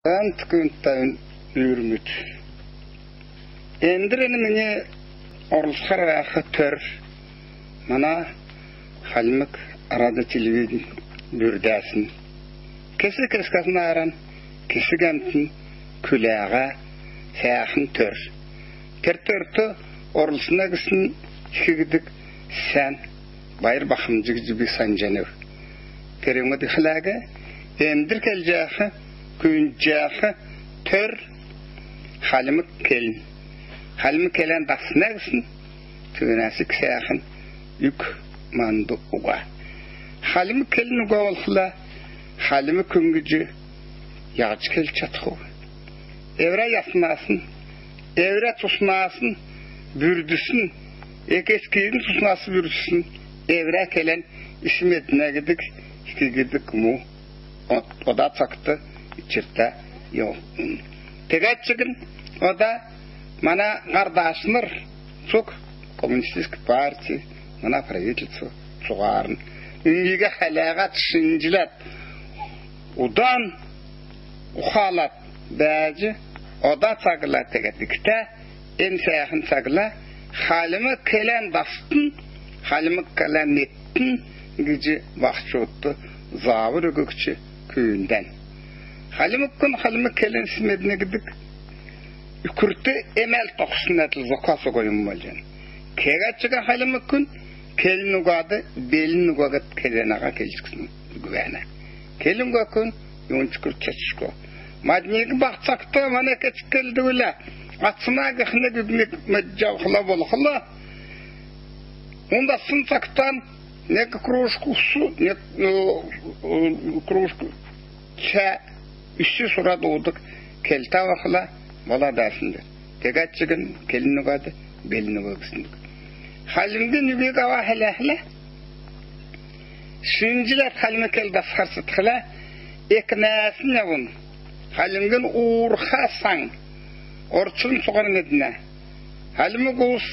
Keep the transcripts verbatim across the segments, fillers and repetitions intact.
Эн түкүнтән үрмүд. Эндр эн мини орлцхар бәәх төр мана Хальмг радио, телевидень бүрдәсн. Кесг-кесгәс нааран, кесг әмтн күләһәр сәәхн төр. Тер төрт орлцна гисн хигдг сән байр бахмҗ гиҗ би санҗанав. Термүд ихләг эндр келҗәх, күнҗәх төр хальмг келн. Хальмг келән дасна гисн түүнәс ик сәәхн үг манд уга. Хальмг келн уга болхла, хальмг күн гиҗ яһҗ келҗ чадхв? Эврә яснасн, эврә цуснасн бүрдсн, эк-эцкин цуснас бүрдсн эврә келән ис меднә гидг, хигдг му ода цагт ичртә йовдн. Тегәд чигн ода мана һардачнр, цуг коммунистическ парти, мана правительств цуһарн иигәд хәләһәд, шинҗләд, удан ухалад бәәҗ, ода цагла тегәд дигтә, эн сәәхн цагла хальмг келән дасн, хальмг келән медтн гиҗ баһчудт заавр өггч күүндән. Хальмг күн хальмг келн ис меднә гидг үкрт эмәл тохсн әдл зокас уга юм болҗана. Кеһәд чигн хальмг күн келн угад, белн угад келәнәһән келҗ гисн үгвәнә. Келн уга күн юнчкр чәчшго. Мадниг баһ цагт мана кеч келдвлә, ацна гихнә үгмиг медҗ авхла болхла, ундасн цагтан нег кружка усу, нег, э, э, кружка чә үсч сурад уудг келтә болхла, бола дәәсн. Тегәд чигн келн угад, белн уга гисн. Хальмгин үгиг ава хәләхлә, шинҗләд хальмг кел дасхар седхлә, экнәсн авн хальмгин уурха саң, орчн цуһар меднә. Хальмг улс,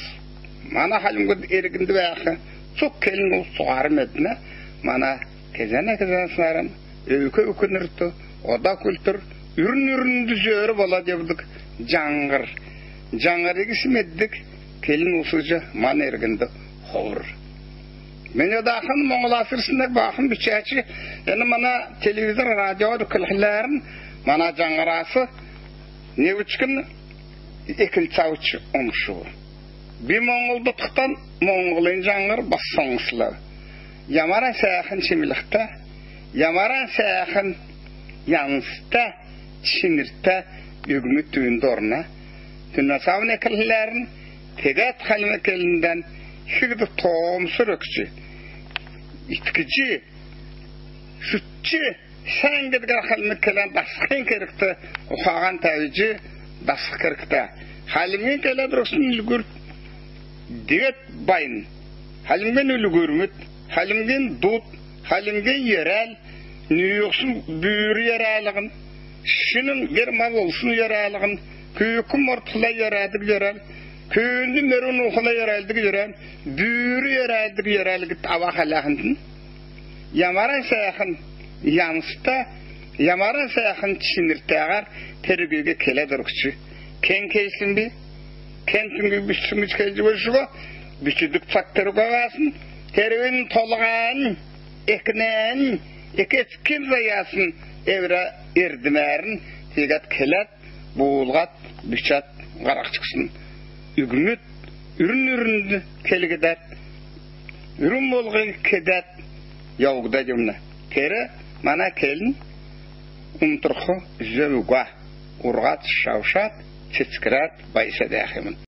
мана хальмгуд эргнд бәәх цуг келн улс цуһар меднә. Мана кезәнә-кезәнәс нааран өвк-өвкнрт ода культур үрн-үрнд зөөр болад йовдг җаңһр. Җаңһриг ис меддг келн улс җ мана эргнд ховр. Мини одахн Моңһлас ирсн баахн бичәч, эн мана телевизор, радио өглһләрн мана җаңһрас невчкн эклц авч умшв. Би Моңһлд одхдан моңһлын җаңһр бас соңслав. Ямаран сәәхн чимлхтә, ямаран сәәхн янзта, чинртә үгмүд түүнд орна. Түүнәс авн эклһләрн тегәд хальмг келндән хигдг тоомср өгч, иткҗ, шүтҗ, сән гидгәр хальмг келән дасхин кергт ухаһан тәвҗ дасх кергтә. Хальмгин келәд өргсн үлгүр дигәд байн. Хальмгин үлгүрмүд, хальмгин дуд, хальмгин йөрәл, нүүһсн бүүр йөрәлһн, шинн гер-мал олсн йөрәлһн, күүкн мордхла йөрәдг йөрәл, күүнд мөрн ухла йөрәлдг йөрәл, бүүр йөрәлдг йөрәл гидг ава хәләхнтн. Ямаран сәәхн янзта, ямаран сәәхн чинртәһәр тер үгиг келәд өргч. Кен кесн би, кен түүг бичсн гиҗ келҗ болшго, бичдг цаг тер уга бәәсн, терүн толһан, экнән, эк-эцкин заясн эврә эрдмәрн тегәд келәд, буулһад, бичәд һарһҗ гисн үгмүд үрн-үрнд келгдәд, үрн болһиг кедәд йовгдад йовна. Тер мана келн унтрх зөв уга. Урһад, шавшад, цецгрәд, баясад бәәх юмн.